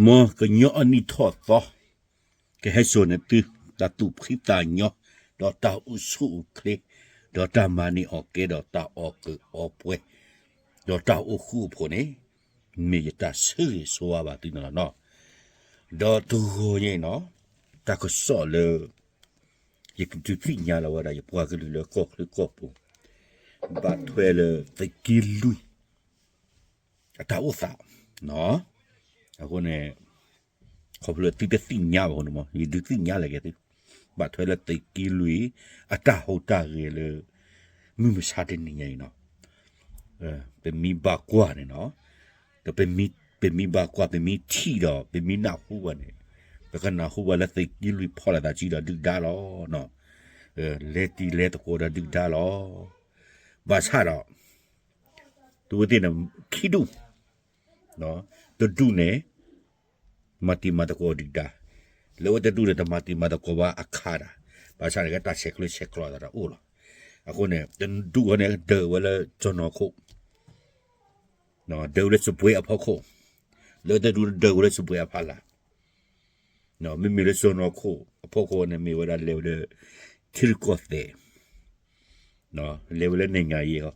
မ်ကညီအနံၣ်ထီၣ်သီ ကဟဲစိာ်န့ၢ်သု တၢ်သူၣ်ဖှံသးညီ ဒီးတၢ်အိၣ်ဆူၣ်အိၣ်ချ့ ဒီးတၢ်မၤန့ၢ်အီၣ်ကဲ ဒီးတၢ်အီၣ်ကုးအီပှဲၤ ဒီးတၢ်အိၣ်ဃူအိၣ်ဖိးန့ၣ် မ့ၢ်ယတၢ်ဆၢဂ့ၤဆၢဝါဘၣ်သုန့ၣ်လီၤနီၤ. ဒီးတဂီၤညါအံၤနီၤ တၢ်ကစီၣ်လၢ ယကဒုးသ့ၣ်ညါလီၤဝဲဒၣ် ယပှၤကလုာ်လၢကီၢ်ချၢကီၢ်ပူၤ ဘၣ်ထွဲလၢသုးက့လွံၢ် အတၢ်အိၣ်သးနီၤ. အဃိန့ၣ် ခီဖျိသုတသ့ၣ်ညါဘၣ်အဃိန့ၣ်မး ယဒုးသ့ၣ်ညါလၢက့ၤသု ဘၣ်ထွဲလၢသုးက့လွံၢ် အတၢ်ဟူးတၢ်ဂဲၤလၢ မုၢ်မဆါတနံၤညါအံၤနီၤ ပမ့ၢ်ဘၣ်ကွၢ်န့ၣ်နီၤ ဒီးပမ့ၢ်ဘၣ်ကွၢ် ပမ့ၢ်ထံၣ်ဒီး ပမ့ၢ်နၢ်ဟူဘၣ်န့ၣ် ပကနၢ်ဟူဘၣ်လၢသုးက့လွံၢ်ဖီၣ်လိာ်သးစုဒီးဒုၣ်ဒါလီၤ. လဲၤတံၢ်လဲၤသကိးဒီးဒုၣ်ဒါလီၤ. ဘၣ်ဆၣ်ဒီး သုဝဲသ့ၣ်န့ၣ် ခံဒူၣ် တဒူၣ်န့ၣ် မၤတံၤမၤသကိးဒုၣ်ဒါ, လၢဝဲတဒူၣ်န့ၣ် တမၤတံၤမၤသကိးဘၣ်အခါတၢ်, ဘၣ်ဆၣ်န့ၣ် ကဲတၢ်ဆဲးကျၢဆဲးကျိးသးတအိၣ်လီၤ. အဃိန့ၣ် တဒူၣ်ဃီန့ၣ် ဒၢးဝဲလၢစီၢ်နီၤခိၣ်, ဒၢးဝဲလၢစပွဲအဖီခိၣ်, လၢတဒူၣ်ဒၢးဝဲလၢစပွဲအဖီလာ်, မ့မ့ၢ်လၢစီၢ်နီၤခိၣ်အဖီခိၣ်န့ၣ် မ့ၢ်ဝဲဒၣ်လဲၤဝဲလၢ ထံရူၢ်ကီၢ်သဲး, လဲၤဝဲလၢနဲၣ်ညါယ့ၤ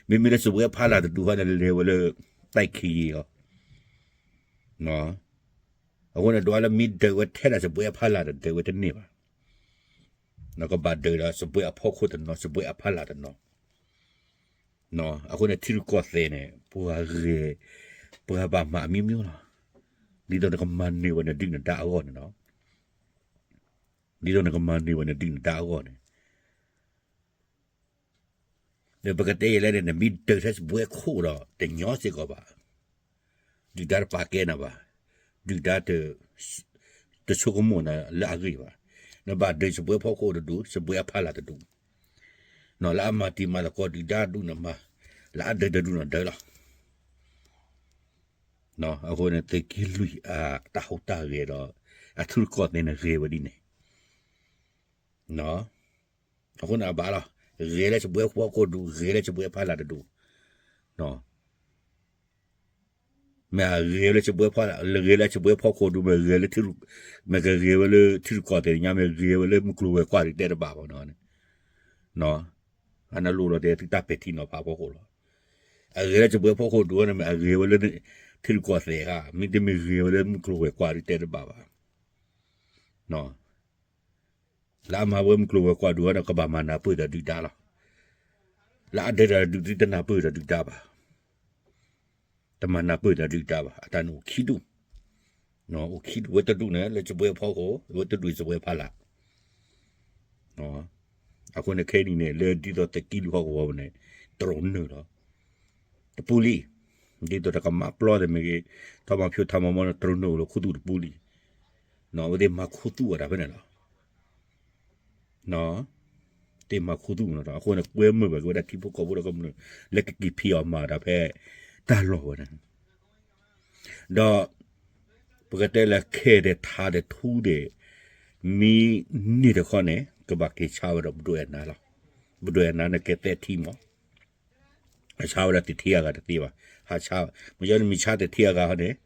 ဃီ, မ့မ့ၢ်လၢစပွဲအဖီလာ်တဒူၣ်ဃီန့ၣ် လဲၤဝဲလၢ တၢ်ခံယ့ၤဃီ. အဃိန့ၣ် ဒွးလၢမ့ၢ်ဒၢးဝဲထဲဒၣ်စပွဲအဖီလာ်ဒီး ဒၢးဝဲတန့ၢ်ဘၣ်. ကဘၣ်ဒၢးဒီးစပွဲအဖီခိၣ်တနီၤ စပွဲအဖီလာ်တနီၤ. အဃိန့ၣ် ထံရူၢ်ကီၢ်သဲးန့ၣ် ပှၤဂ့ၤ, ပှၤဘၣ်မၤအမျိုးမျိုးလီၤ. ဒ်သိးနကမၤနၢၤဝဲနဒုၣ်နဒါအဂီၢ်န့ၣ်လီၤ. ဒ်သိးနကမၤနၢၤဝဲနဒုၣ်နဒါအဂီၢ်န့ၣ် ဒီးပကတဲယဲလဲၣ်န့ၣ် နမ့ၢ်ဒၢးထဲစပွဲခိၣ်ဒီး တညီစ့ၢ်ကီးဘၣ်. ဒုၣ်ဒါတပာ်ကဲနၤဘၣ်. ဒုၣ်ဒါတ, တဆိကမိၣ်နၤလၢအဂ့ၢ်ဘၣ်. နဘၣ်ဒၢးစပွဲဖီခိၣ်တဒူၣ် စပွဲအဖီလာ်တဒူၣ်, လၢအမၤတံၤမၤသကိးဒုၣ်ဒါဒူၣ်နမၤ, လၢအဒၢးတဒူၣ်နဒၢးလီၤ. အဃိန့ၣ် သုးက့လွံၢ်အတၢ်ဟူးတၢ်ဂဲၤဒီး အထံရူၢ်ကီၢ်သဲးန့ၣ်ဂဲၤဝဲဒ်န့ၣ် အဃိန့ၣ်အဘၣ်လီၤ. ဂဲၤလၢစပွဲဖီခိၣ်ဒူၣ် ဂဲၤလၢစပွဲဖီလာ်တဒူၣ်, မ့ၢ်အဂဲၤလၢစပွဲဖီလာ် လၢဂဲၤလၢစပွဲဖီခိၣ်ဒူၣ် မ့ၢ်ဂဲၤလၢ, မ့ၢ်ကဂဲၤဝဲလၢထံရူၢ်ကီၢ်သဲးညါ မ့ၢ်ဂဲၤဝဲလၢမုၢ်ကျိၤဝဲၤကွာ်ဒုးတဲတဘၣ်ဘၣ်နီၤ. အနလိၣ်လီၤတဲသုတၢ်ပဲာ်ထံနီၤဖးဖီခိၣ်လီၤ. အဂဲၤလၢစပွဲဖီခိၣ်ဒူၣ်န့ၣ် မ့ၢ်အဂဲၤဝဲလၢ ထံရူၢ်ကီၢ်သဲးဧါ, မ့တမ့ၢ်ဂဲၤဝဲလၢမုၢ်ကျိၤဝဲၤကွာ်ဒုးတဲတဘၣ်ဘၣ်. လၢအမၤဝဲမုၢ်ကျိၤဝဲၤကွာ်ဒူၣ်န့ၣ် ကဘၣ်မၤနၢ်ပၢၢ်ဒီးဒုၣ်ဒါလီၤ. လၢအဒၢးတၢ်ဒူၣ် သုတနၢ်ပၢၢ်ဒီးဒုၣ်ဒါဘၣ်. တမၤနၢ်ပၢၢ်ဒီးဒုၣ်ဒါဘၣ်. အတၢ်န့ၣ်အိၣ်ခံဒူၣ်, အိၣ်ခံဒူၣ် ဝဲတဒူၣ်န့ၣ် လၢစပွဲဖီခိၣ် ဝဲတဒူၣ်စပွဲဖီလာ်. အဃိန့ၣ်ခဲအံၤန့ၣ် လၢဒ်သိးသုးက့လွံၢ်ဟီၣ်ကဝီၤန့ၣ် တရူးနုာ်လီၤ တပူၤလံ. ဒ်သိးတၢ်ကမၤပျီသ့ၣ်မ့ၢ်ဂ့ၤ, ထီမၤဖၠိထီမၤမီန့ၣ် တရူးနုာ်လီၤခူသူၣ်တပူၤလံ. အဝဲသ့ၣ်မၤခူသူၣ်ဝဲဒၣ်ဖဲန့ၣ်လီၤ. သ့ၣ်မၤခူသူၣ်မနီၤ အဃိန့ၣ် ကွဲမုာ်ဘၣ်က့ၤဝဲဒၣ်ထံဖိကီၢ်ဖိဒီးကမျၢၢ် လၢကက့ၤဖံးအီၣ်မၤတၢ်ဖဲ တၢ်လီၢ်ဝဲန့ၣ် ဒီး ပကတဲလၢခဲဒီးထးဒီးထူဒီး မ့ၢ်န့ၢ်တခီန့ၣ် ကဘၣ်က့ၤဆါဝဲဒီးပဒိၣ်အဲၣ်နၤလီၤ. ပဒိၣ်အဲၣ်နၤန့ၣ်ကဲသဲထံမး, အဆါဝဲဒၣ်သ့ၣ်ထံအဂၤတသ့ဘၣ်. ဟးဆါ, မ့ၢ်ယီန့ၣ်မ့ၢ်ဆါသ့ၣ်ထံအဂၤဟီန့ၣ်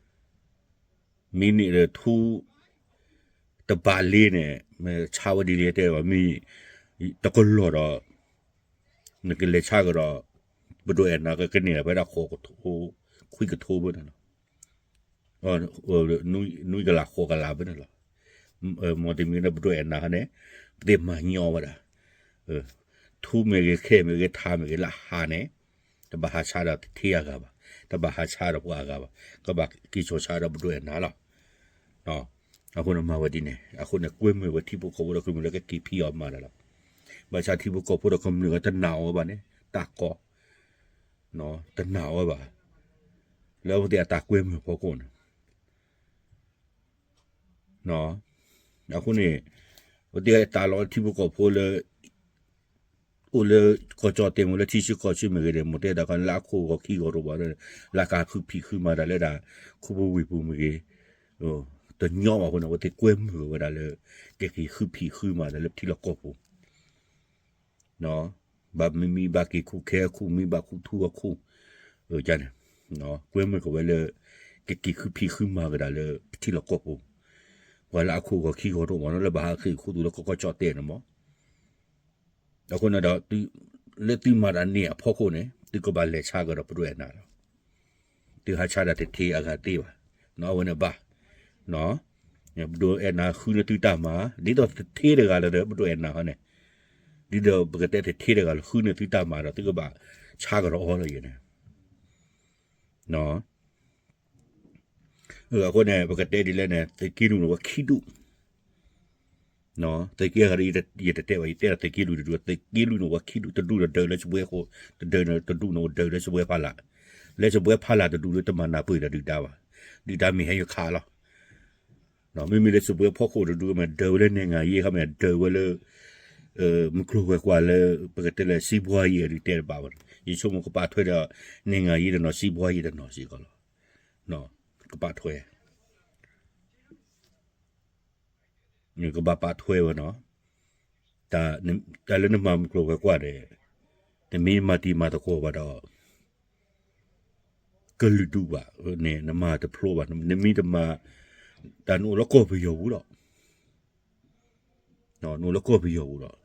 မ့ၢ်န့ၢ်ဒီးထူ တဘၣ်လ့န့ၣ် မ့ၢ်ဆါဝဲဒ်လဲၣ်တဲဘၣ် မ့ၢ်တကလီၢ်ဒီး နကလဲၤဆါကဒီး ပဒိၣ်အဲၣ်နၤကကန့ၢ်ဒီးဖဲဒၣ်ဃိးကထိ ခွံကထိဖဲန့ၣ်လီၤ. နွံကလးဃိးကလးဖဲန့ၣ်လီၤ. မ်တမံၤန့ၣ် ပဒိၣ်အဲၣ်နၤန့ၣ် ပသ့ၣ်မၤညီဝဲဒၣ် ထူမ့ၢ်ဂ့ၤ ခဲမ့ၢ်ဂ့ၤ ထးမ့ၢ်ဂ့ၤ လၢဟးန့ၣ် တဘၣ်ဟးဆါဒီးထံအဂၤဘၣ်, တဘၣ်ဟးဆါဒီးပှၤအဂၤဘၣ်, ကဘၣ်က့ၤစိာ်ဆါဒီးပဒိၣ်အဲၣ်နၤလီၤ. အဃိန့ၣ်မၤဝဲဒ်န့ၣ် အဃိန့ၣ် ကွဲမုာ်ဝဲထံဖိကီၢ်ဖိဒီးကမျၢၢ်လၢကက့ၤဖံးအီၣ်မၤတၢ်လီၤ. ဘၣ်ဆၣ်ထံဖိကီၢ်ဖိဒီးကမျၢၢ်တနာ်အီၤဘၣ်န့ၣ် တၢ်ကီ တနာ်အီၤဘၣ် လၢအဝဲသ့ၣ်အတၢ်ကွဲမုာ်ဖီခိၣ်န့ၣ် အဃိန့ၣ် အဝဲသ့ၣ်တၢ်လီၤထံဖိကီၢ်ဖိလၢ အိၣ်လၢကီၢ်ကၠီၣ်တဲာ်မ့ၢ်လၢထံဆၢကီၢ်ဆၢမ့ၢ်ဂ့ၤဒီး မိၢ်တဲတၢ်ခီန့ၣ် လၢအခိၣ်ဂီၤခံဂီၤတဘၣ်ဒီး လၢကဃုဖံးဃုမၤတၢ်လၢဒၣ် ခိၣ်ဖိဝ့ၢ်ပူၤမ့ၢ်ဂ့ၤ တညီဘၣ်အဃိန့ၣ် အဝဲသ့ၣ်ကွဲမုာ်ဝဲဒၣ်လၢ ကက့ၤဃုဖံးဃုမၤတၢ်လၢထံလီၢ်ကီၢ်ပူၤ ဘၣ်မ့မ့ၢ်ဘၣ်က့ၤခူၣ်ခဲအခိၣ် မ့ၢ်ဘၣ်ခူၣ်ထူအခိၣ် န့ၣ် ကွဲမုာ်က့ၤဝဲလၢ က ကက့ၤဃုဖံးဃုမၤကဒါလၢပထံလီၢ်ကီၢ်ပူၤ, ပှၤလၢအခိၣ်ဂီၤခံဂီၤတအိၣ်ဘၣ်နီၤ လၢဘၣ်ဟးဃ့ၢ်ခူသူၣ်လၢကီၢ်ကီၢ်ကၠီၣ်တဲာ်န့ၣ်မး, အဃိန့ၣ်ဒီး လၢသုမၤတၢ်န့ၣ်အဖီခိၣ်န့ၣ် သုကဘၣ်လဲၤဆါကဒီးပဒိၣ်အဲၣ်နၤလီၤ. သုဟးဆါဒၣ်တထ့အဂၤသ့ဘၣ်, အဝဲန့ၣ်ဘၣ်, ပဒိၣ်အဲၣ်နၤဃုန့ၢ်သုတၢ်မၤ, ဒ်သိးတထ့တဂၤလၢၤဒီးပဒိၣ်အဲၣ်နၤဟီန့ၣ်, ဒ်သိးပကတဲတထ့တဂၤလၢၤ ဃုန့ၢ်သုတၢ်မၤဒီး သုကဘၣ်ဆါကဒီးအီၤလီၤယဲန့ၣ် အဃိန့ၣ် ပကတဲဒ်လဲၣ်န့ၣ် သုးက့လွံၢ်န့ၣ်ဝဲခံဒူၣ်, သုးက့အဂၤဒီး ယတတဲဘၣ် ယတဲဒၣ်သုးက့လွံၢ်တဒူၣ်, သုးက့လွံၢ်န့ၣ်ဝဲခံဒူၣ်, တဒူၣ်န့ၣ်ဒၢးလၢစပွဲခိၣ်, တဒူၣ်န့ၣ်ဒၢးလၢစပွဲဖီလာ်, လၢစပွဲဖီလာ်တဒူၣ်လၢတမၤနၢ်ပၢၢ်ဒီးဒုၣ်ဒါဘၣ်, ဒုၣ်ဒါမ့ၢ်ဟဲယခးလီၤ မ့မ့ၢ်လၢစပွဲဖီခိၣ်တဒူၣ်မ့ၢ် ဒၢးဝဲလၢနဲၣ်ဂၤယ့ခီမ့ၢ် ဒၢးဝဲလၢ မုၢ်ကျိၤဝဲၤကွာ်လၢ ပကတဲလၢစံးဘှီယံၤအဒုးတဲတဘၣ်ဘၣ်, ယဆိကမိၣ်ကပာ်ထွဲဒီး နဲၣ်ဂၤယ့တနီၤ စံးဘှီယံၤတနီၤစ့ၢ်ကီးလီၤ. ကပာ်ထွဲ ကဘၣ်ပာ်ထွဲဝဲနီၤ, တၢ်လၢနမၤမုၢ်ကျိၤဝဲၤကွာ်ဒီး နမ့ၢ်မၤတံၤမၤသကိးဘၣ်ဒီး ကလုာ်ဒူၣ်ဘၣ်န့ၣ် နမၤတဖျိဘၣ်, နမ့ၢ်တမၤ တၢ်နအိၣ်လၢကီၢ်ပယီၤပူၤလီၤ, နအိၣ်လၢကီၢ်ပယီၤပူၤလီၤ.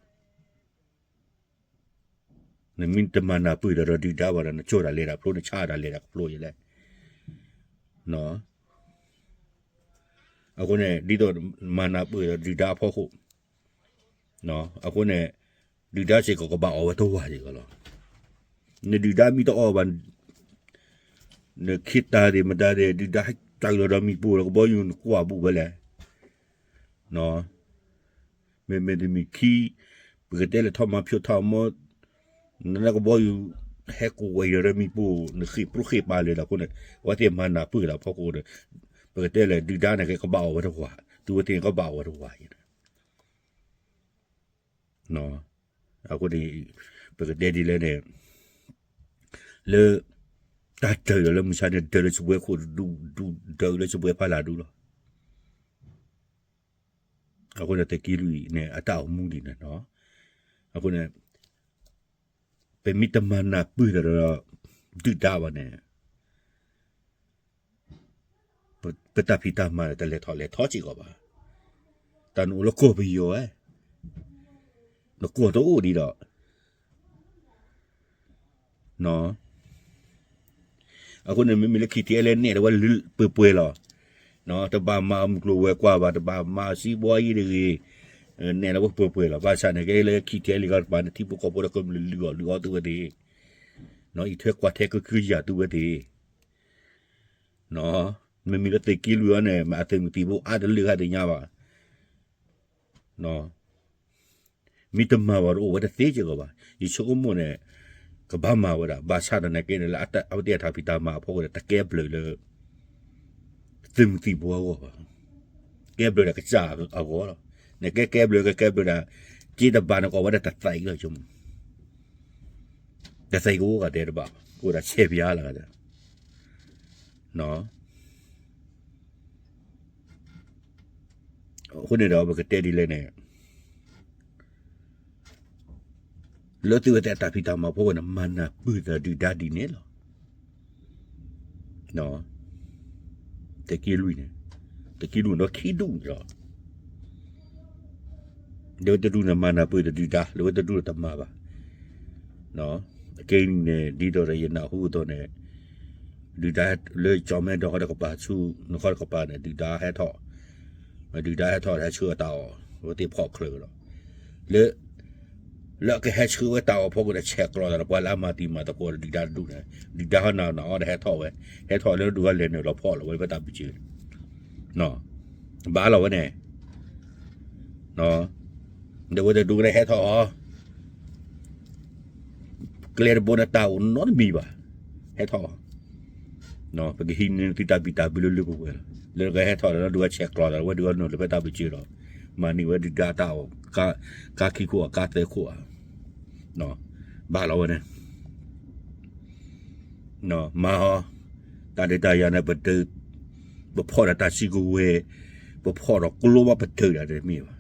နမ့ၢ်တမၤနၢ်ပၢၢ်ဒီးဒုၣ်ဒါဘၣ်ဒီး နကၠိၣ်တၢ်လဲၤတၢ်ဖျိ နဆါတၢ်လဲၤတၢ်ဖျိယလဲၣ်. အဃိန့ၣ် ဒ်သိးမၤနၢ်ပၢၢ်ဒီးဒုၣ်ဒါအဖီခိၣ်, အဃိန့ၣ် ဒုၣ်ဒါစ့ၢ်ကီးကဘၣ်အီၣ်ဝဲတဝၢ်စ့ၢ်ကီးလီၤ. နဒုၣ်ဒါမ့ၢ်တအီၣ်ဘၣ် နခ့တၢ်သ့ၣ်မတၤသ့ၣ် ဒုၣ်ဒါဟဲကၢ်လီၤဒီးမံၤပိၢ်ဒီး ကဘီယူၤနကွၢ်ဘူးဖဲလဲၣ်. မ့မ့ၢ်တမံၤခံ ပကတဲလဲၤထီၣ်မၤဖျိထီၣ်မီ နကဘီယူၤ ဟဲကဝဲၤဒီးမံၤပိၢ် နဃ့ၢ်ပြိဃ့ၢ်ပာ်လၢာ်ဒီးအဃိန့ၣ် အဝဲသ့ၣ်မၤနၢ်ပၢၢ်ဒီးဖီခိၣ်ဒီး ပကတဲလဲၣ်ဒုၣ်ဒါန့ၣ်က့ ကဘၣ်အီၣ်ဝဲတဝၢ် သုဝဲသ့ၣ်ကဘၣ်အီၣ်ဝဲတဝၢ်အံၤ အဃိန့ၣ် ပကတဲဒ်လဲၣ်န့ၣ် လၢ တၢ်ဒၢးဒီးလၢမုၢ်ဆါန့ၣ် ဒၢးလၢစပွဲခိၣ်တဒူၣ် ဒၢးလၢစပွဲဖီလာ်ဒူၣ်လီၤ. အဃိန့ၣ်သုးက့လွံၢ်န့ၣ် အတၢ်အိၣ်မူဒ်န့ၣ်လီၤ. အဃိန့ၣ် ပမ့ၢ်တမၤနၢ်ပၢၢ်ဒီး ဒုၣ်ဒါဘၣ်န့ၣ် ပတၢ်ဖံးတၢ်မၤန့ၣ် တလဲၤထီၣ်လဲၤထီစ့ၢ်ကီးဘၣ်. တၢ်နအိၣ်လၢကီၢ်ပယီၤဧါ, နကီၢ်တအိၣ်ဒံးဒီး အဃိန့ၣ် မ့မ့ၢ်လၢ ခံထံအဲလၢ နဲၣ်လီၤဝဲလၢပှဲၤပှဲၤလီၤ. တဘၣ်မၤအမုၢ်ကျိၤဝဲၤကွာ်ဘၣ်, တဘၣ်မၤစံးဘှီယံၤတဂ့ၤ, နဲၣ်လီၤဝဲပှဲၤပှဲၤလီၤ. ဘၣ်ဆၣ်န့ၣ်က့လၢ ခံထံအဲလၢ ကဘၣ်န့ၣ် ထံဖိကီၢ်ဖိဒီးကမျၢၢ်လုၢ်အီၣ်လုၢ်အီသုဝဲသ့ၣ်, အံးထွဲကွၢ်ထွဲကဟုကယာ်သုဝဲသ့ၣ် မ့မ့ၢ်လၢသုးက့လွံၢ်အံၤန့ၣ် မ့ၢ်အသုးမုၢ်သံၣ်ဘိအါတလၢဂၤသ့ၣ်ညါဘၣ်. မ့ၢ်တမၤဘၣ်တအိၣ်ဝဲတသ့စ့ၢ်ကီးဘၣ်. ယဆိကမိၣ်န့ၣ် ကဘၣ်မၤဝဲဒၣ် ဘၣ်ဆၣ်ဒီးန့ၣ်က့န့ၣ် လၢအဝဲသ့ၣ်အတၢ်ဖံးတၢ်မၤအဖီခိၣ်န့ၣ် တကဲဘျုးလၢ သုးမုၢ်သံၣ်ဘိအဂီၢ်ဘၣ်. ကဲဘျုးဒီးကစၢ်အဂီၢ်လီၤ. နကဲကဲဘျုးကကဲဘျုးဒၣ် က့တဘၣ်န့ၣ် ကအိၣ်ဝဲဒၣ်တသးအံၤလီၤ. တသးအံၤကအိၣ်ဂၤဒဲးတဘၣ်ဘၣ်, ကအိၣ်ဒၣ်ဆဲးပၠးလၢဂၤဒဲး အဃိန့ၣ်ဒီး ပကတဲဒ်လဲၣ်န့ၣ် လၢသုဝဲသ့ၣ်အတၢ်ဖံးတၢ်မၤဖီခိၣ်န့ၣ် မၤနၢ်ပၢၢ်သးဒုၣ်ဒါဒ်န့ၣ်လီၤ. သုးက့လွံၢ်န့ၣ် သုးက့လွံၢ်ဒီးခံဒူၣ်န့ၣ်လီၤ. လၢဝဲတဒူၣ်န့ၣ် မၤနၢ်ပၢၢ်သးဒုၣ်ဒါ, လၢဝဲတဒူၣ်န့ၣ်တမၤဘၣ်. အခဲအံၤန့ၣ် ဒ်သိးဒီးယနၢ်ဟူအသိးန့ၣ် ဒုၣ်ဒါလၢကၠီၣ်မဲဒီးတကပၤဆူ နခီတကပၤန့ၣ် ဒုၣ်ဒါဟဲထီၣ်, ဒုၣ်ဒါဟဲထီၣ်ဟဲဆှၢအတၢ်အီၣ် အဝဲသ့ၣ်ဖီၣ်ချၢလီၤ. လၢ လၢအကဟဲဆှၢဝဲတၢ်အီၣ်ဖီခိၣ်န့ၣ် ဆဲးကျိးသးဒီးပှၤလၢအမၤတံၤမၤသကိးဒီးဒုၣ်ဒါတဒူၣ်န့ၣ် ဒုၣ်ဒါဟီၣ်နၤနၤအီၤဒီးဟဲထီၣ်ဝဲ, ဟဲထီၣ်လၢဒုၣ်ဒါလဲၤနုာ်လီၤဖီၣ်လီၤဝဲဖဲတၢ်ပူၤစၢၤ ဘၣ်လီၤဝဲန့ၣ် ဒီးဝဲတဒူၣ်န့ၣ်ဟဲထီၣ်အီၤ ကျဲတဘိန့ၣ်တၢ်အိၣ်နီတမံၤဘၣ်, ဟဲထီၣ်အီၤ, ပကဟံးန့ၢ်သုတၢ်ဘံၣ်တၢ်ဘၢလၢလၢပှဲၤပှဲၤလီၤ. လၢကဟဲထီၣ်လီၤလၢဒုၣ်ဒါဆဲးကျိးလီၤဝဲဒုၣ်ဒါနုာ်လီၤဖဲတၢ်ပူၤစၢၤဒီး မၤန့ၢ်ဝဲဒုၣ်ဒါတၢ်အီၣ် ကါခံခိၣ်အကါသၢခိၣ်ဧါ, ဘၣ်လီၤဝဲန့ၣ် မၤအီၤ, တၢ်ဒုးတၢ်ယၤန့ၣ် ပဒုး, ပဖီၣ်ဒီးတၢ်စုကဝဲၤ, ပဖီၣ်ဒီးကျိဘၣ်ပတုာ်ဒၣ်တမ့ၢ်ဘၣ်.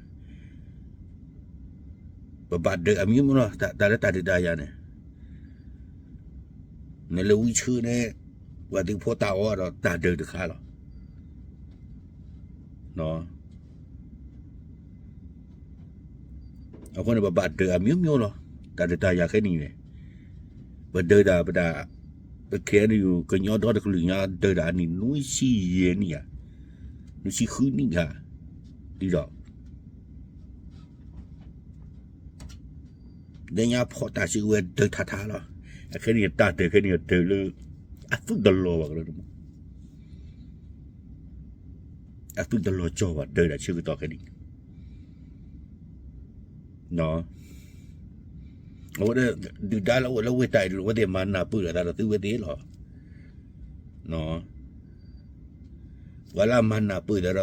ပဘၣ်ဒုးအမံၤမ့ၢ်နီၤ တၢ်လၢတၢ်ဒုးတၢ်ယၤန့ၣ်, နလၢဝံဆၢန့ၣ်, ပှၤသုးဖိတၢ်အီၣ်ဒီးတၢ်ဒုးတခါလီၤ. အဃိန့ၣ် ပဘၣ်ဒုးအမျိုးမျိုးလီၤ. တၢ်ဒုးတၢ်ယၤခဲနံၣ်န့ၣ် ပဒုးဒၣ်ပဒၣ် ပ ခဲအံၤ ကညီဒီတကလုာ်ညါ ဒုးဒၣ်အနံၣ်နွံဆံယဲၢ်နံၣ်ဧါ, နွံဆံဃုနံၣ်ဧါ ဒ်ဒီး လၢညါဖီၣ်တၢ်စုကဝဲၤဒုးထးထးလီၤ. အခဲနံၣ်တၢ်ဒုးခဲနံၣ်ဒုးလၢ အသုးတလီၤဘၣ်ကလၢနမ့ၢ် အသုးတလီၤကၠီဘၣ် ဒုးဒၣ်ဆၢကတီၢ်ခဲနံၣ် အဝဲဒၣ် ဒုၣ်ဒါလၢအိၣ်လၢဝ့ၢ်တၢ်အံၤ အဝဲသ့ၣ်မၤနၢ်ပၢၢ်လိာ်သးဒီးသုဝဲသ့ၣ်လီၤ. ပှၤလၢအမၤနၢ်ပၢၢ်သး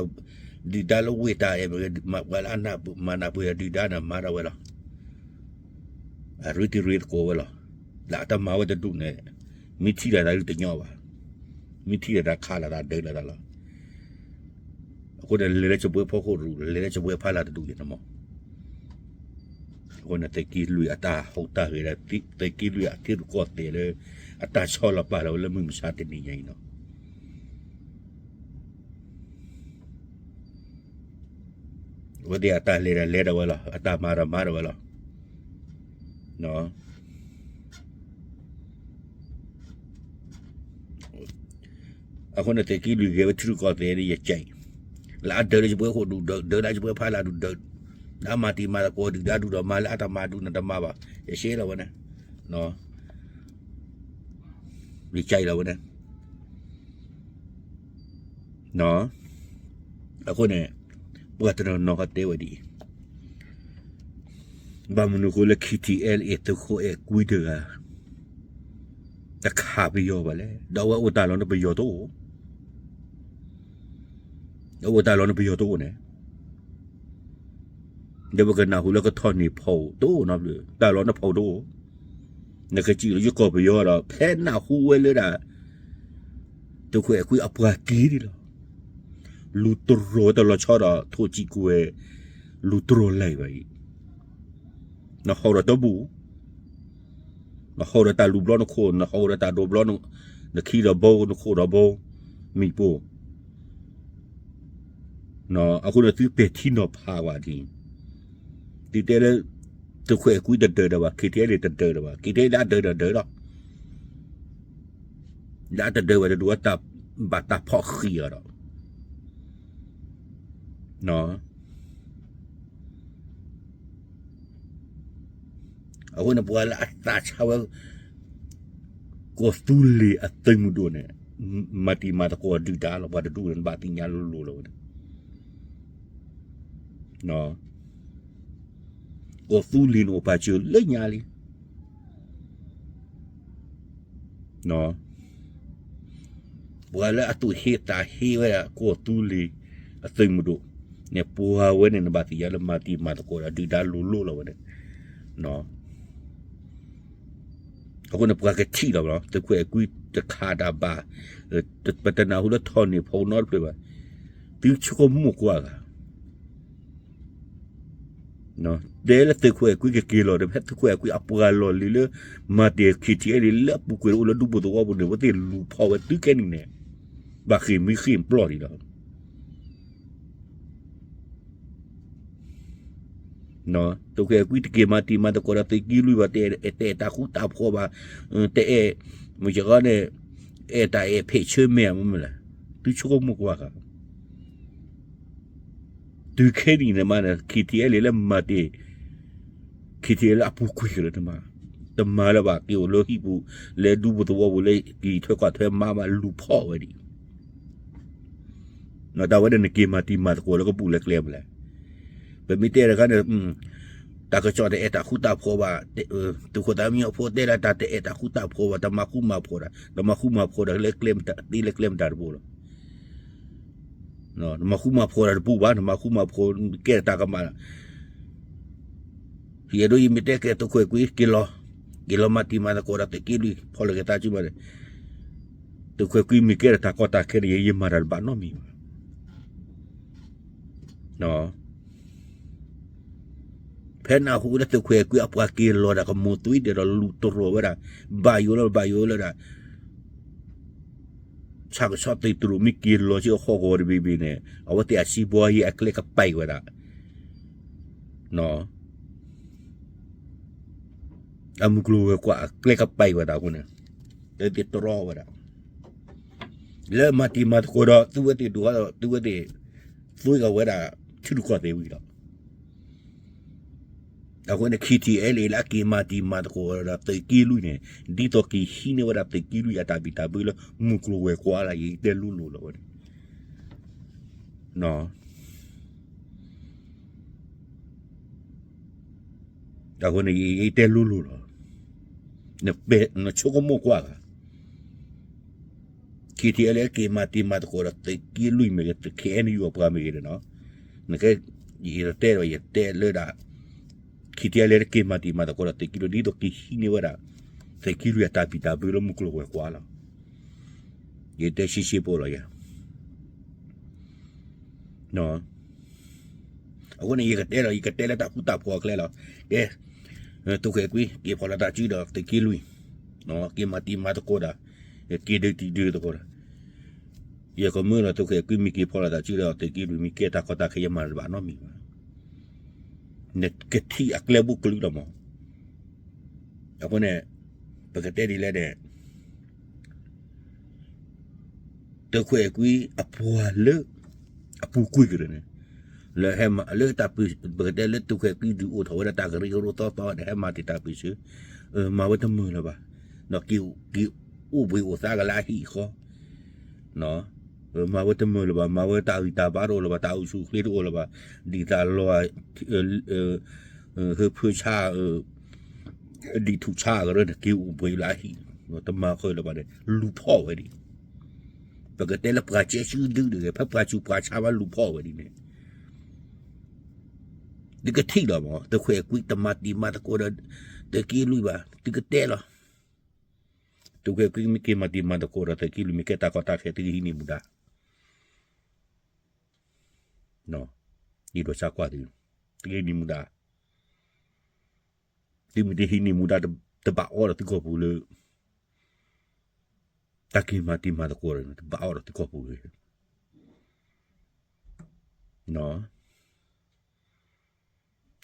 ဒီး ဒုၣ်ဒါလၢဝ့ၢ်တၢ်အံၤ ပှၤလၢအမၤနၢ်ပၢၢ်ဒီးဒုၣ်ဒါန့ၣ် မၤဒၣ်ဝဲလီၤ. အရ့တံၤရ့သကိးဝဲလီၤ. လၢအတမၤဝဲတဒူၣ်န့ၣ် မ့ၢ်ထံၣ်လိာ်သးတညီဘၣ်, မ့ၢ်ထံၣ်လိာ်သးခးလိာ်သးဒုးလိာ်သးလီၤ. အဃိန့ၣ် လဲၤလၢစပွဲဖီခိၣ်တဒူၣ် လဲၤလၢစပွဲဖီလာ်တဒူၣ်ယဲန့ၣ်မး အဃိန့ၣ် သုးက့လွံၢ်အတၢ်ဟူးတၢ်ဂဲၤဒီး သုးက့လွံၢ်အထံရူၢ်ကီၢ်သဲးလၢ အတၢ်ဆီလီၤပာ်လီၤဝဲလၢမုၢ်မဆါတနံၤညါအံၤန့ၣ် အဝဲသ့ၣ်အတၢ်လဲၤဒီးလဲၤဒၣ်ဝဲလီၤ, အတၢ်မၤဒီးမၤဒၣ်ဝဲလီၤ. အဃိန့ၣ် သုးက့လွံၢ်ဂဲၤဝဲထံရူၢ်ကီၢ်သဲးန့ၣ် ယကဲး လၢအဒုးလၢစပွဲခိၣ်ဒူၣ်ဒုး ဒုးလၢစပွဲဖီလာ်ဒူၣ်ဒုး, လၢအမၤတံၤမၤသကိးဒုၣ်ဒါဒူၣ်ဒီးမၤ လၢအတမၤဒူၣ်န့ၣ်တမၤဘၣ်, ယရှဲလီၤဝဲန့ၣ်, ယကဲးလီၤဝဲန့ၣ်. အဃိန့ၣ် ပှၤတနီၤနီၤကတဲဝဲဒ်အံၤ, ဘၣ်မနုၤအဃိလၢ KTLA သုးခိၣ်အဲၣ်ကွံတဂၤ တခးပယီၤဘၣ်လဲၣ်, ဒီးအဝဲအိၣ်တၢ်လီၢ်န့ၣ်ပယီၤတအိၣ်, အအိၣ်တၢ်လီၢ်န့ၣ်ပယီၤတအိၣ်န့ၣ် ဒီးပကနၢ်ဟူလၢကထီၣ်န့ၢ်ဖီတအိၣ်နီတဘျီ, တၢ်လီၢ်န့ၣ်ဖီတအိၣ်, နကစံးလၢယကီၢ်ပယီၤဒီး ဖဲနၢ်ဟူဝဲလၢဒၣ် သုးခိၣ်အဲၣ်ကွံအပှၤက့ၤန့ၣ်လီၤ. လူၤတရီၤတလီၤဆီဒီး ထိၣ်စံကွဲၤ လူၤတရီၤလဲၤဘၣ်အံၤ, နဟီၣ်ဒီးတဘူၣ်, နဟီၣ်ဒီးတၢ်လူၤဘျီနခိၣ်, နဟီၣ်ဒီးတၢ်ဒိးဘျီ, နခံဒီးဘိ, နခိၣ်ဒီးဘိ, မံၤပိၢ် အဃိန့ၣ်သုပဲာ်ထံနီၤဖးဝဲဒ်အံၤ, သုတဲလၢ သုးခိၣ်အဲၣ်ကွံတဒုးဒီးဘၣ်, KTLA တဒုးဒီးဘၣ်, KTLA လၢအဒုးဒီးဒုးလီၤ, လၢအတဒုးဘၣ်တဒူၣ် တၢ်ဘၣ်တၢ်ဖီၣ်ဃံးအီၤဒီး အဃိန့ၣ် ပှၤလၢအသးဆါဝဲ ကီၢ်သူလ့ၤအသုးမုၢ်ဒိၣ်န့ၣ် မၤတံၤမၤသကိးဒုၣ်ဒါလီၤ, ပှၤတဒူၣ်န့ၣ် နဘၣ်သ့ၣ်ညါလိၤလိၤလီၤဝဲန့ၣ်, ကီၢ်သူလ့ၤန့ၣ်အိၣ်ပာ်စၢၤလၢညါလံ ပှၤလၢအသူၣ်ဟ့သးဟ့ဝဲဒၣ် ကီၢ်သူလ့ၤအသုးမုၢ်ဒိၣ်န့ၣ် ပှၤဝဲန့ၣ် နဘၣ်သ့ၣ်ညါလၢမၤတံၤမၤသကိးဒီးဒုၣ်ဒါလိၤလိၤလီၤဝဲန့ၣ်, အဃိန့ၣ် ပှၤကထံၣ်လီၤ, သုးခိၣ်အဲၣ်ကွံတခးတၢ်ဘၣ်, ပတနၢ်ဟူလၢထီၣ်န့ၢ်ဖီနီတဖျၢၣ်ဘၣ်, သုဆိကမိၣ်ကွၢ်ဂၤ တဲလၢသုးခိၣ်အဲၣ်ကွံကက့ၤလီၤဒီး ဖဲသုးခိၣ်အဲၣ်ကွံအပှၤလီၢ်လံၤလၢ မၤတံၤ KTLA လၢအပူၤကွံာ်အိၣ်လၢဒူပူၤသဝီပူၤန့ၣ် အဝဲသ့ၣ်လူၤဖီၣ်ဝဲတုၤခဲနံၤန့ၣ်, ဘၣ်ဃ့ၢ်မှံဟ့ၣ်ပျီၢ်ဒံးလီၤ. သုးခိၣ်အဲၣ်ကွံတက့ၤမၤတံၤမၤသကိးဒီးသုးက့လွံၢ်ဘၣ်, တအဲၣ်တၢ်ဃူတၢ်ဖိးဘၣ်, တအဲၣ်, မုၢ်စ့ၢ်ကီးန့ၣ် အဲၣ်တၢ်အဲၣ်ဖ့ၣ်ဆၢမဲာ်မ့ၢ်မ့ၢ်လဲၣ်, သုဆိကမိၣ်ကွၢ်ဂၤ တုၤခဲနံၤန့ၣ်မးန့ၣ် KTLA လၢမၤတ့ၢ် KTLA လၢအပူၤကွံာ်ကလၢတမၤ, တမၤလၢၤဘၣ်, က့ၤအိၣ်လၢဟံၣ်ပူၤ လဲၤဒူပူၤသဝီပူၤလၢက့ၤထွဲကွၢ်ထွဲမါမးလူၤဖီၣ်ဝဲဒံး, တၢ်ဝဲဒၣ်နက့ၤမၤတံၤမၤသကိးလၢကဘူၣ်လၢကျဲမ့ၢ်လဲၣ်, ပမ့ၢ်တဲတခါန့ၣ် တၢ်ကစီၣ်တအဲၣ်တၢ်ဃူတၢ်ဖိးဘၣ်, သုးခိၣ်သးမံအဖိတဲဒၣ်တၢ်တအဲၣ်တၢ်ဃူတၢ်ဖိးဘၣ်, တမၤဃူမၤဖိးဒီး, တမၤဃူမၤဖိးဒီးလၢကျဲမတၤတဘိလီၤ. နမၤဃူမၤဖိးတၢ်တပူၤဘၣ်, နမၤဃူမၤဖိးကဲတၢ်ကမၣ်လီၤ. ယအဲၣ်ဒိးယမ့ၢ်တဲကဲသုးခိၣ်အဲၣ်ကွံက့ၤလီၤ, က့ၤလီၤမၤတံၤမၤသကိးဒီးသုးက့လွံၢ် ဖီၣ်လိာ်က့ၤသးစုဘၣ်ဒီး, သုးခိၣ်အဲၣ်ကွံမ့ၢ်ကဲထီၣ်တၢ်ကီတၢ်ခဲန့ၣ် ယမၤတၢ်တဘၣ်နီတမံၤဘၣ်. ဖဲနၢ်ဟူလၢသုးခိၣ်အဲၣ်ကွံအပှၤက့ၤလီၤဒီးကမိၢ်သွံဒဲးဒီးလူၤတရီၤဝဲဒၣ်, ဘၣ်ယိၣ်လၢဘၣ်ယိၣ်လၢဒၣ် ဆၣ်ကဆီသုးတရူးမ့ၢ်က့ၤလီၤဆူအဟီၣ်ကဝီၤတဘ့ၣ်ဘ့ၣ်န့ၣ် အဝဲသ့ၣ်အစံးဘှီအံၤအကျဲကပာ်ဝဲဒၣ်, အမုၢ်ကျိၤဝဲၤကွာ်အကျဲကပာ်ဝဲဒၣ်အဃိန့ၣ်, လၢသ့ၣ်တြီဝဲဒၣ်, လၢမၤတံၤမၤသကိးဒီး သုဝဲသ့ၣ်ဒိၣ်ထီၣ်ဒီး သုဝဲသ့ၣ် သွ့ကီၤဝဲဒၣ် ထံရူၢ်ကီၢ်သဲးဝံၤဒီး အဃိန့ၣ် ခံထံၣ်အဲလ့ၣ်လၢအက့ၤမၤတံၤမၤသကိးဒီးသုးက့လွံၢ်န့ၣ် ဒ်သိးက့ၤဟံးန့ၢ်ဝဲဒၣ်သုးက့လွံၢ်အတၢ်ဘံၣ်တၢ်ဘၢလၢ မုၢ်ကျိၤဝဲၤကွာ်လၢ ယတဲလိၤလိၤလီၤဝဲန့ၣ်, အဃိန့ၣ် ယတဲလိၤလိၤလီၤ, နဆိကမိၣ်ကွၢ်ဂၤ ခံထံၣ်အဲလ့ၣ်လၢက့ၤမၤတံၤမၤသကိးဒီးသုးက့လွံၢ်မ့ၢ်ဂ့ၤ သုး ခ့ၣ်အဲၣ်ယူၣ် အပှၤမ့ၢ်ဂ့ၤန့ၣ်နီၤ, နကဲ ယတဲဒီးယတဲလၢဒၣ် ခံထံၣ်အဲလ့ၣ်လၢက့ၤမၤတံၤမၤသကိးဒီးသုးက့လွံၢ် ဒ်သိးက့ၤဟံးန့ၢ်ဝဲဒၣ် သုးက့လွံၢ်အတၢ်ဘံၣ်တၢ်ဘၢလၢမုၢ်ကျိၤဝဲၤကွာ်လီၤ, ယတဲဆံးဆံးဖိလီၤယၤ အဃိန့ၣ် ယကတဲလီၤ ယကတဲလၢတၢ်ဃူတၢ်ဖိးအကျဲလီၤ, ကဲ သုးခိၣ်အဲၣ်ကွံ က့ၤဖီၣ်လီၤသးစုဒီးသုးက့လွံၢ်, က့ၤမၤတံၤမၤသကိးဒီး က့ၤဒုးတံၤဒုးသကိးဒီး, ယကမၢလီၤ သုးခိၣ်အဲၣ်ကွံ မ့ၢ်က့ၤဖီၣ်လီၤသးစုဒီးသုးက့လွံၢ် မ့ၢ်ကဲတၢ်ကီတၢ်ခဲ ယမၤတဘၣ်နီတမံၤဘၣ်, နကထံၣ်အကျဲဘူးကလုာ်လီၤမး, အဃိန့ၣ် ပကတဲဒ်လဲၣ်န့ၣ် သုးခိၣ်အဲၣ်ကွံအပှၤလၢ အပူၤကွံာ်ကရၢန့ၣ် လၢဟဲမၤလၢတၢ်ပၢၢ် ပကတဲလၢသုးခိၣ်အဲၣ်ကွံဒုးအိၣ်ထီၣ်ဝဲဒၣ်တၢ်ကရၢကရိသီသီဒီး ဟဲမၤတံၤတၢ်ပၢၢ်ဆၢ, မၤဝဲတမုာ်လၢၤဘၣ်, ဒီးက့ၤအိၣ်ဘှံးအိၣ်သါကလၢအဟံၣ်အဃီ, မၤဝဲတမုာ်လၢၤဘၣ်, မၤဝဲတၢ်ဂံၢ်တၢ်ဘါတအိၣ်လၢၤဘၣ်, တၢ်အိၣ်ဆူၣ်အိၣ်ချ့တအိၣ်လၢၤဘၣ်, ဒ်သိးလီၤ ဟၢဖၢဆါ ဒ်ထူၣ်ဆါကရၢန့ၣ် က့ၤအိၣ်ဘှံးလၢအဟံၣ်, တမၤဃုာ်လၢၤဘၣ်န့ၣ် လူၤဖီၣ်ဝဲဒၣ်, ပကတဲလၢပှၤကဲစုဒုတဂ့ၤ, ဖဲပှၤဆူးပှၤဆါဘၣ်လူၤဖီၣ်ဝဲဒၣ်န့ၣ်, သုကထံၣ်လီၤမး, သုးခိၣ်အဲၣ်ကွံတမၤတံၤမၤသကိးဒီး သုးက့လွံၢ်ဘၣ်, သုကတဲလီၤ, သုးခိၣ်အဲၣ်ကွံမ့ၢ်က့ၤမၤတံၤမၤသကိးဒီးသုးက့လွံၢ် မ့ၢ်ကဲတၢ်ကီတၢ်ခဲ သုကဟံးန့ၢ်မူဒါ ယဒိးဆါကွၢ်သု, သုကဟံးန့ၢ်မူဒါ, သုမ့ၢ်တဟံးန့ၢ်မူဒါ တဘၣ်အီၣ်ဒီးသုကီၢ်ပူၤလၢ တၢ်က့ၤမၤတံၤမၤသကိးဒီး တဘၣ်အီၣ်ဒီးသုကီၢ်ပူၤလၢ တဂီၤညါ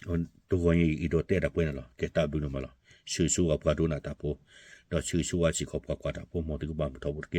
အံၤ အဲၣ်ဒိးတဲဒၣ်ပှဲၤန့ၣ်လီၤ. ကဲတၢ်ဘျုးန့ၣ်မးလီၤ. ဆၢဂ့ၤဆၢဝါပှၤဒိကနၣ်တၢ်ဖိ, ဒီးဆၢဂ့ၤဆၢဝါစ့ၢ်ကီးပှၤကွၢ်တၢ်ဖိ မ်သုကဘၣ်မုာ်ထီဘိတက့ၢ်.